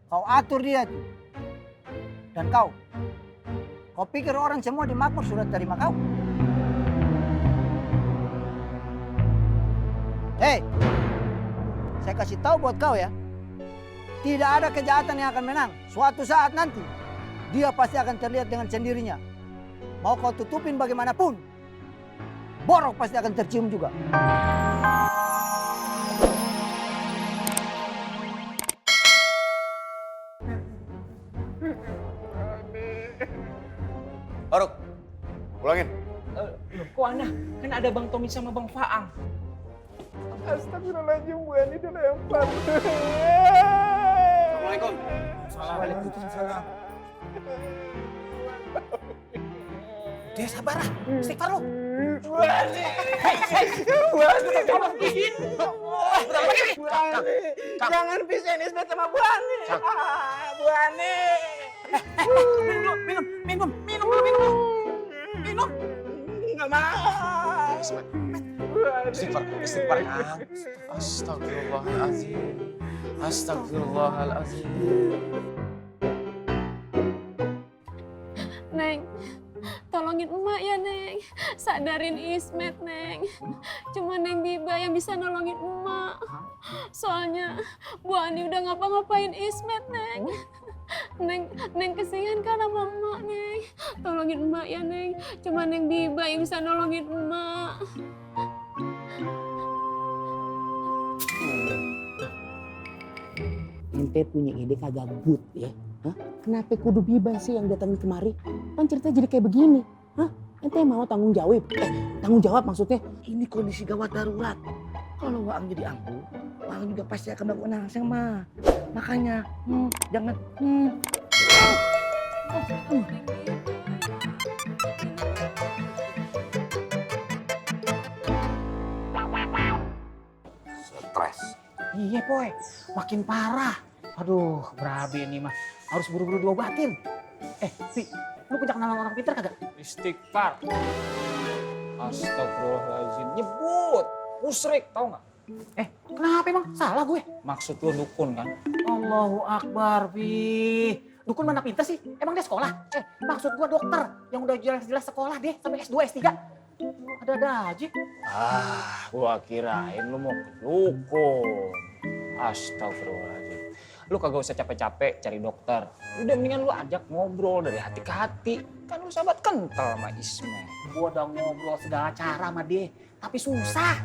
Kau atur dia tuh. Dan kau pikir orang semua di makmur sudah terima kau? Hei, saya kasih tahu buat kau ya. Tidak ada kejahatan yang akan menang. Suatu saat nanti, dia pasti akan terlihat dengan sendirinya. Mau kau tutupin bagaimanapun, borok pasti akan tercium juga. Faruk, pulangin. Loh, kok aneh? Kan ada Bang Tommy sama Bang Faang. Astagfirullahaladzim, Bu Ani dilempar. Assalamualaikum. Waalaikumsalam. Dia sabar lah, istighfar lu. Bu Ani. Bu Ani. Bu Ani. Jangan pisahin Ismet sama Bu Ani. Bu Ani. Minum. Nggak mau. Istighfar, Kang. Astagfirullahaladzim. Neng, tolongin emak ya Neng. Sadarin Ismet Neng. Cuma Neng Biba yang bisa nolongin emak. Soalnya Bu Ani udah ngapa-ngapain Ismet Neng. Neng kesian kan sama emak Neng. Tolongin emak ya Neng. Cuma Neng Biba yang bisa nolongin emak. Ente punya ide kagak good ya? Hah? Kenapa kudu Biba sih yang datangin kemari? Kan ceritanya jadi kayak begini. Hah? Ente mau tanggung jawab? Tanggung jawab maksudnya? Ini kondisi gawat darurat. Kalau Waang jadi ampuh, Waang juga pasti akan melakukan hal yang sama. Makanya, jangan. Stres. Iya, Poy. Makin parah. Aduh, berabe ini mah. Harus buru-buru diobatin. Pi, lu punya kenalan orang pintar kagak? Istighfar. Astagfirullahaladzim. Nyebut. Musrik, tau nggak? Kenapa emang? Salah gue. Maksud lu dukun kan? Allahu Akbar, Pi. Dukun mana pintar sih? Emang dia sekolah? Maksud gua dokter yang udah jelas-jelas sekolah deh sampai S2, S3. Ada-ada aja. Gua kirain lu mau ke dukun. Astagfirullahaladzim. Lu kagak usah capek-capek cari dokter. Udah mendingan lu ajak ngobrol dari hati ke hati. Kan lu sahabat kental sama Ismet. Gua udah ngobrol segala cara sama dia, tapi susah.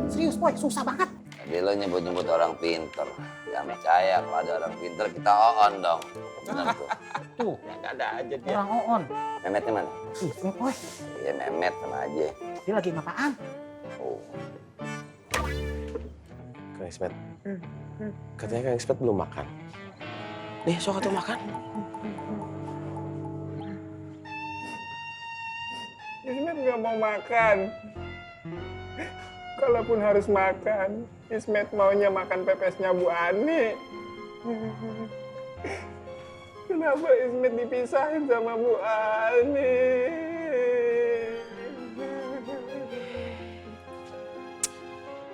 Serius, Boy, susah banget. Jadi lo nyebut-nyebut orang pinter. Jangan percaya kalau ada orang pinter kita on dong. Bener tuh. Tuh, Ya ada aja dia. orang on. Mehmetnya mana? Ismet, Boy. Iya Mehmet sama aja. Dia lagi ngapaan? Oh. Kang Ismet. Katanya Kang Ismet belum makan. Nih, sok atuh makan. Ismet nggak mau makan. Kalaupun harus makan, Ismet maunya makan pepesnya Bu Ani. Kenapa Ismet dipisahin sama Bu Ani?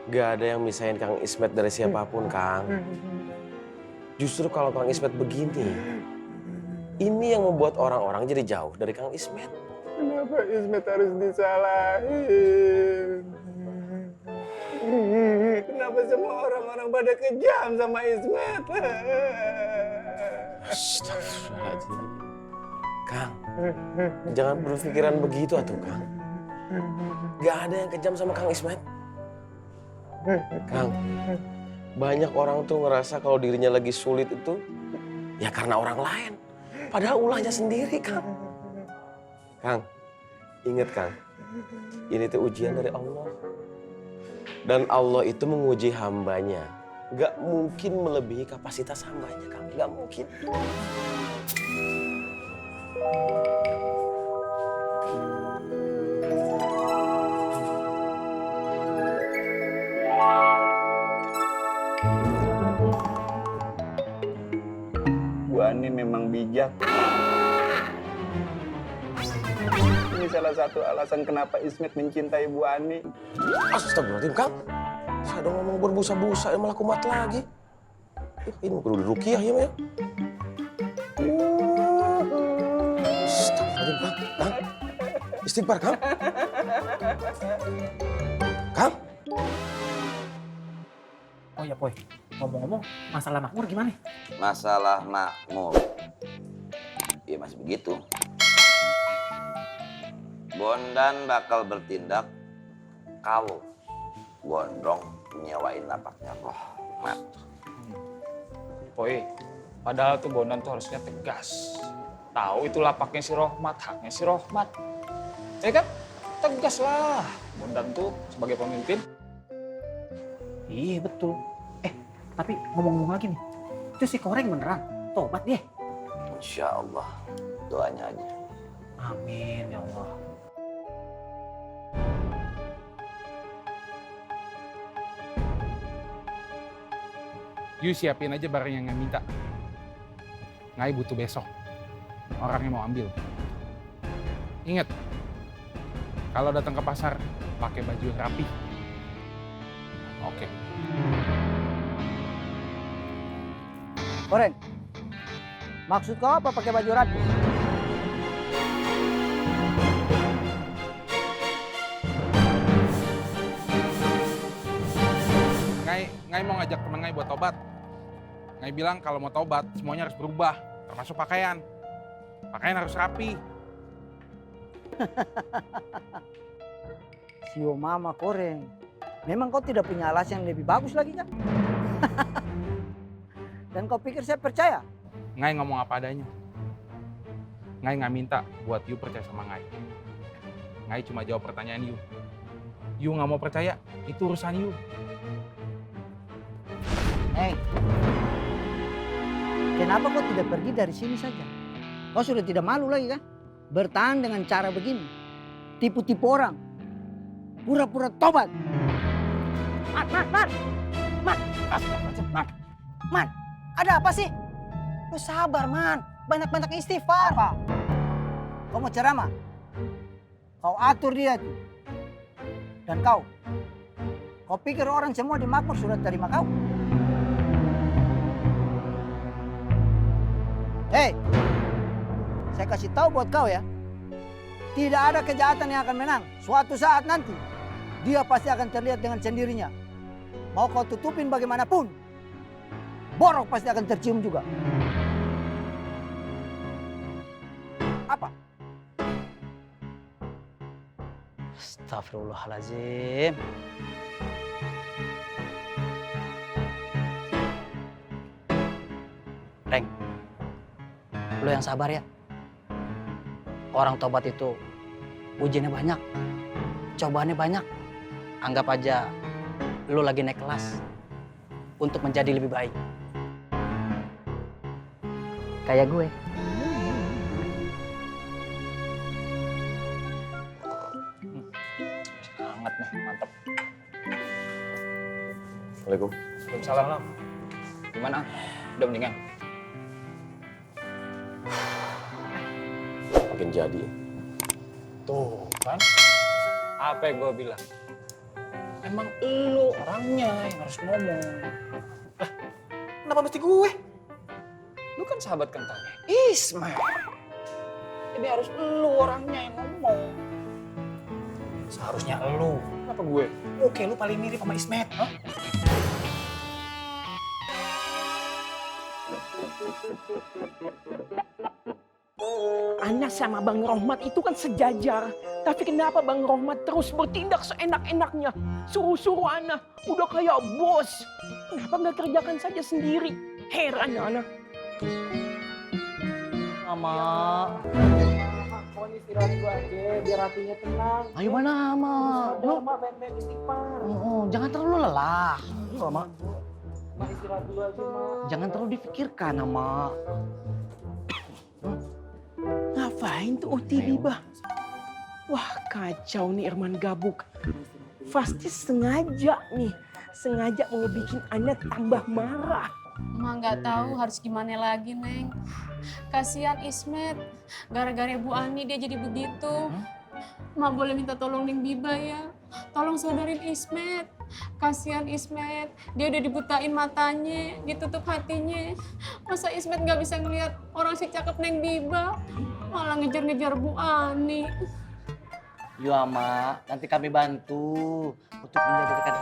Gak ada yang misahin Kang Ismet dari siapapun, Kang. Justru kalau Kang Ismet begini, ini yang membuat orang-orang jadi jauh dari Kang Ismet. Kenapa Ismet harus disalahin? Kenapa semua orang-orang pada kejam sama Ismet? Astagfirullahaladzim. Kang, jangan berpikiran begitu atuh, Kang. Gak ada yang kejam sama Kang Ismet. Kang, banyak orang tuh ngerasa kalau dirinya lagi sulit itu ya karena orang lain. Padahal ulahnya sendiri, Kang. Kang, ingat Kang, ini tuh ujian dari Allah. Dan Allah itu menguji hambanya. Gak mungkin melebihi kapasitas hambanya, Kang. Gak mungkin. Bu Ani memang bijak. Ini salah satu alasan kenapa Ismet mencintai Bu Ani. Astagfirullahaladzim, Kang. Saya udah ngomong berbusa-busa, malah kumat lagi. Ini kudu rukiah ya, ya. Astagfirullahaladzim, Kang. Istighfar, Kang. Kang. Oh ya, Poy. Ngomong-ngomong, masalah makmur gimana? Masalah makmur. Ya masih begitu. Bondan bakal bertindak kalau Gondrong nyewain lapaknya Rohmat. Poi, padahal tuh Bondan tuh harusnya tegas. Tahu itu lapaknya si Rohmat, haknya si Rohmat. Ya kan? Tegas lah. Bondan tuh sebagai pemimpin. Iya, betul. Tapi ngomong-ngomong lagi nih, itu si Koreng beneran tobat dia. Insya Allah, doanya aja. Amin ya Allah. You siapin aja barang yang Ngai minta. Ngai butuh besok. Orang yang mau ambil. Ingat, kalau datang ke pasar, pakai baju yang rapi. Oke. Koreng, maksud kau apa pakai baju rapi? Ngai mau ngajak teman Ngai buat tobat. Ngai bilang kalau mau tobat, semuanya harus berubah, termasuk pakaian. Pakaian harus rapi. Sio mama Koreng, memang kau tidak punya alasan yang lebih bagus lagi kan? Dan kau pikir saya percaya? Ngai ngomong apa adanya. Ngai nggak minta buat you percaya sama Ngai. Ngai cuma jawab pertanyaan you. You nggak mau percaya, itu urusan you. Hei, kenapa kau tidak pergi dari sini saja? Kau sudah tidak malu lagi kan? Bertahan dengan cara begini. Tipu-tipu orang. Pura-pura tobat. Man, ada apa sih? Lu sabar, Man. Banyak-banyak istighfar. Apa? Kau mau ceramah? Kau atur dia tuh. Dan kau pikir orang semua di makmur sudah terima kau? Hei, saya kasih tahu buat kau ya. Tidak ada kejahatan yang akan menang. Suatu saat nanti, dia pasti akan terlihat dengan sendirinya. Mau kau tutupin bagaimanapun, borok pasti akan tercium juga. Apa? Astagfirullahaladzim. Reng, lu yang sabar ya. Orang tobat itu ujiannya banyak, cobaannya banyak. Anggap aja lu lagi naik kelas untuk menjadi lebih baik. Kayak gue. Hangat nih, mantep. Assalamualaikum. Waalaikumsalam, Lam. Gimana? Udah mendingan? Makin jadi. Tuh kan, apa yang gue bilang? Emang lu orangnya yang harus ngomong. Lah, kenapa mesti gue? Lu kan sahabat kentangnya Ismet. Jadi harus lu orangnya yang ngomong. Seharusnya lu. Kenapa gue? Oke, lu paling mirip sama Ismet. Hah? Ana sama Bang Rohmat itu kan sejajar. Tapi kenapa Bang Rohmat terus bertindak seenak-enaknya? Suruh-suruh Ana, udah kayak bos. Kenapa nggak kerjakan saja sendiri? Heran Ana. Mama. Kau istirahat dulu aja, biar hatinya tenang. Ayo mana, Ma? Lu, Mak, baik-baik istighfar. jangan terlalu lelah. Ma. Mak, istirahat dulu aja, Mak. Jangan terlalu difikirkan, Ma. Ngapain tuh Uti Bah? Wah kacau nih Irman Gabuk. Pasti sengaja nih. Sengaja mau ngebikin Ana tambah marah. Emak nggak tahu harus gimana lagi, Neng. Kasihan Ismet. Gara-gara Bu Ani dia jadi begitu. Emak boleh minta tolong Neng Biba ya? tolong sadarin Ismet. Kasihan Ismet, dia udah dibutain matanya, ditutup hatinya. Masa Ismet nggak bisa ngelihat orang si cakep Neng Biba, malah ngejar-ngejar Bu Ani. Yo, Ama, nanti kami bantu untuk menjadikan